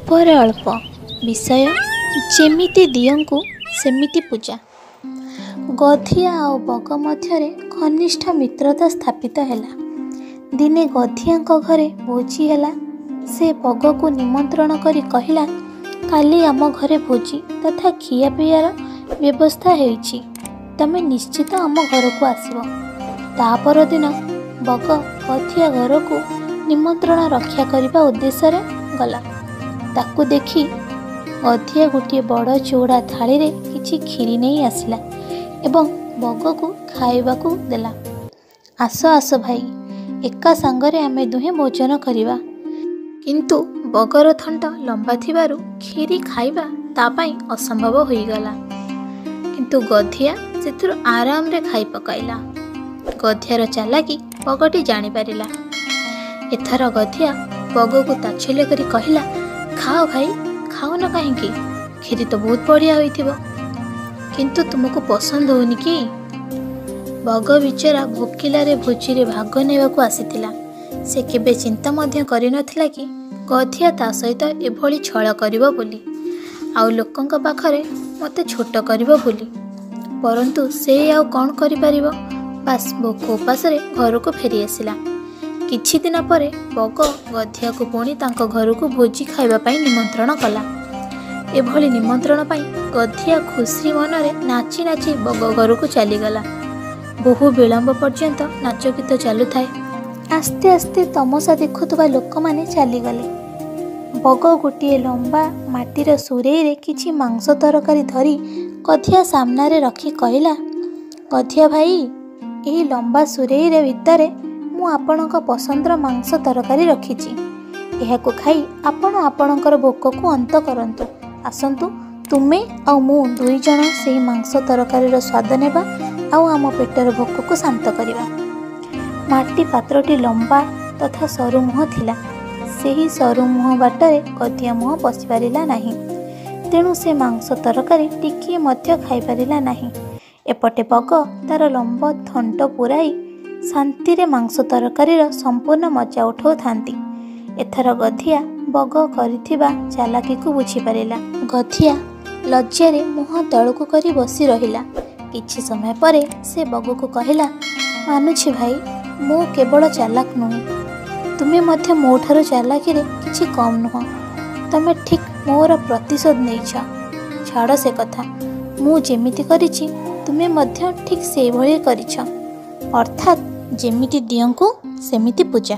ଅଳ୍ପରେ ଅଳ୍ପ ବିଷୟ ଯେମିତି ଦିଅଙ୍କୁ ସେମିତି ପୂଜା। ଗଧିଆ ଆଉ ବଗ ମଧ୍ୟରେ ଘନିଷ୍ଠ ମିତ୍ରତା ସ୍ଥାପିତ ହେଲା। ଦିନେ ଗଧିଆଙ୍କ ଘରେ ଭୋଜି ହେଲା। ସେ ବଗକୁ ନିମନ୍ତ୍ରଣ କରି କହିଲା, କାଲି ଆମ ଘରେ ଭୋଜି ତଥା ଖିଆପିଆର ବ୍ୟବସ୍ଥା ହୋଇଛି। ତମେ ନିଶ୍ଚିତ ଆମ ଘରକୁ ଆସିବ। ତା ପରଦିନ ବଗ ଗଧିଆ ଘରକୁ ନିମନ୍ତ୍ରଣ ରକ୍ଷା କରିବା ଉଦ୍ଦେଶ୍ୟରେ ଗଲା। ତାକୁ ଦେଖି ଗଧିଆ ଗୋଟିଏ ବଡ଼ ଚଉଡ଼ା ଥାଳିରେ କିଛି କ୍ଷୀରି ନେଇ ଆସିଲା ଏବଂ ବଗକୁ ଖାଇବାକୁ ଦେଲା। ଆସ ଆସ ଭାଇ, ଏକା ସାଙ୍ଗରେ ଆମେ ଦୁହେଁ ଭୋଜନ କରିବା। କିନ୍ତୁ ବଗର ଥଣ୍ଟ ଲମ୍ବା ଥିବାରୁ କ୍ଷୀରି ଖାଇବା ତା ପାଇଁ ଅସମ୍ଭବ ହୋଇଗଲା। କିନ୍ତୁ ଗଧିଆ ସେଥିରୁ ଆରାମରେ ଖାଇ ପକାଇଲା। ଗଧିଆର ଚାଲାକି ବଗଟି ଜାଣିପାରିଲା। ଏଥର ଗଧିଆ ବଗକୁ ତାଚ୍ଛଲ୍ୟ କରି କହିଲା, ଖାଅ ଭାଇ, ଖାଉନ କାହିଁକି? କ୍ଷୀରି ତ ବହୁତ ବଢ଼ିଆ ହୋଇଥିବ। କିନ୍ତୁ ତୁମକୁ ପସନ୍ଦ ହେଉନି କି? ବଗ ବିଚରା ଭୋକିଲାରେ ଭୋଜିରେ ଭାଗ ନେବାକୁ ଆସିଥିଲା। ସେ କେବେ ଚିନ୍ତା ମଧ୍ୟ କରିନଥିଲା କି ଗଧିଆ ତା ସହିତ ଏଭଳି ଛଳ କରିବ ବୋଲି, ଆଉ ଲୋକଙ୍କ ପାଖରେ ମୋତେ ଛୋଟ କରିବ ବୋଲି। ପରନ୍ତୁ ସେ ଆଉ କ'ଣ କରିପାରିବ? ବାସ୍, ଭୋକ ଉପାସରେ ଘରକୁ ଫେରିଆସିଲା। କିଛି ଦିନ ପରେ ବଗ ଗଧିଆକୁ ପୁଣି ତାଙ୍କ ଘରକୁ ଭୋଜି ଖାଇବା ପାଇଁ ନିମନ୍ତ୍ରଣ କଲା। ଏଭଳି ନିମନ୍ତ୍ରଣ ପାଇଁ ଗଧିଆ ଖୁସି ମନରେ ନାଚି ନାଚି ବଗ ଘରକୁ ଚାଲିଗଲା। ବହୁ ବିଳମ୍ବ ପର୍ଯ୍ୟନ୍ତ ନାଚ ଗୀତ ଚାଲୁଥାଏ। ଆସ୍ତେ ଆସ୍ତେ ତମସା ଦେଖୁଥିବା ଲୋକମାନେ ଚାଲିଗଲେ। ବଗ ଗୋଟିଏ ଲମ୍ବା ମାଟିର ସୁରେଇରେ କିଛି ମାଂସ ତରକାରୀ ଧରି ଗଧିଆ ସାମ୍ନାରେ ରଖି କହିଲା, ଗଧିଆ ଭାଇ, ଏହି ଲମ୍ବା ସୁରେଇରେ ଭିତରେ ମୁଁ ଆପଣଙ୍କ ପସନ୍ଦର ମାଂସ ତରକାରୀ ରଖିଛି। ଏହାକୁ ଖାଇ ଆପଣ ଆପଣଙ୍କର ଭୋକକୁ ଅନ୍ତ କରନ୍ତୁ। ଆସନ୍ତୁ, ତୁମେ ଆଉ ମୁଁ ଦୁଇ ଜଣ ସେହି ମାଂସ ତରକାରୀର ସ୍ୱାଦ ନେବା ଆଉ ଆମ ପେଟର ଭୋକକୁ ଶାନ୍ତ କରିବା। ମାଟି ପାତ୍ରଟି ଲମ୍ବା ତଥା ସରୁ ମୁହଁ ଥିଲା। ସେହି ସରୁ ମୁହଁ ବାଟରେ ଗଧିଆ ମୁହଁ ପଶିପାରିଲା ନାହିଁ। ତେଣୁ ସେ ମାଂସ ତରକାରୀ ଟିକିଏ ମଧ୍ୟ ଖାଇପାରିଲା ନାହିଁ। ଏପଟେ ବଗ ତାର ଲମ୍ବ ଥଣ୍ଟ ପୂରାଇ ଶାନ୍ତିରେ ମାଂସ ତରକାରୀର ସମ୍ପୂର୍ଣ୍ଣ ମଜା ଉଠାଉଥାନ୍ତି। ଏଥର ଗଧିଆ ବଗ କରିଥିବା ଚାଲାକିକୁ ବୁଝିପାରିଲା। ଗଧିଆ ଲଜ୍ଜାରେ ମୁହଁ ତଳକୁ କରି ବସି ରହିଲା। କିଛି ସମୟ ପରେ ସେ ବଗକୁ କହିଲା, ମାନୁଛି ଭାଇ, ମୁଁ କେବଳ ଚାଲାକ ନୁହେଁ, ତୁମେ ମଧ୍ୟ ମୋଠାରୁ ଚାଲାକିରେ କିଛି କମ୍ ନୁହଁ। ତମେ ଠିକ୍ ମୋର ପ୍ରତିଶୋଧ ନେଇଛ। ଛାଡ଼ ସେ କଥା, ମୁଁ ଯେମିତି କରିଛି ତୁମେ ମଧ୍ୟ ଠିକ୍ ସେଇଭଳି କରିଛ। ଅର୍ଥାତ୍ ଯେମିତି ଦିଅଙ୍କୁ ସେମିତି ପୂଜା।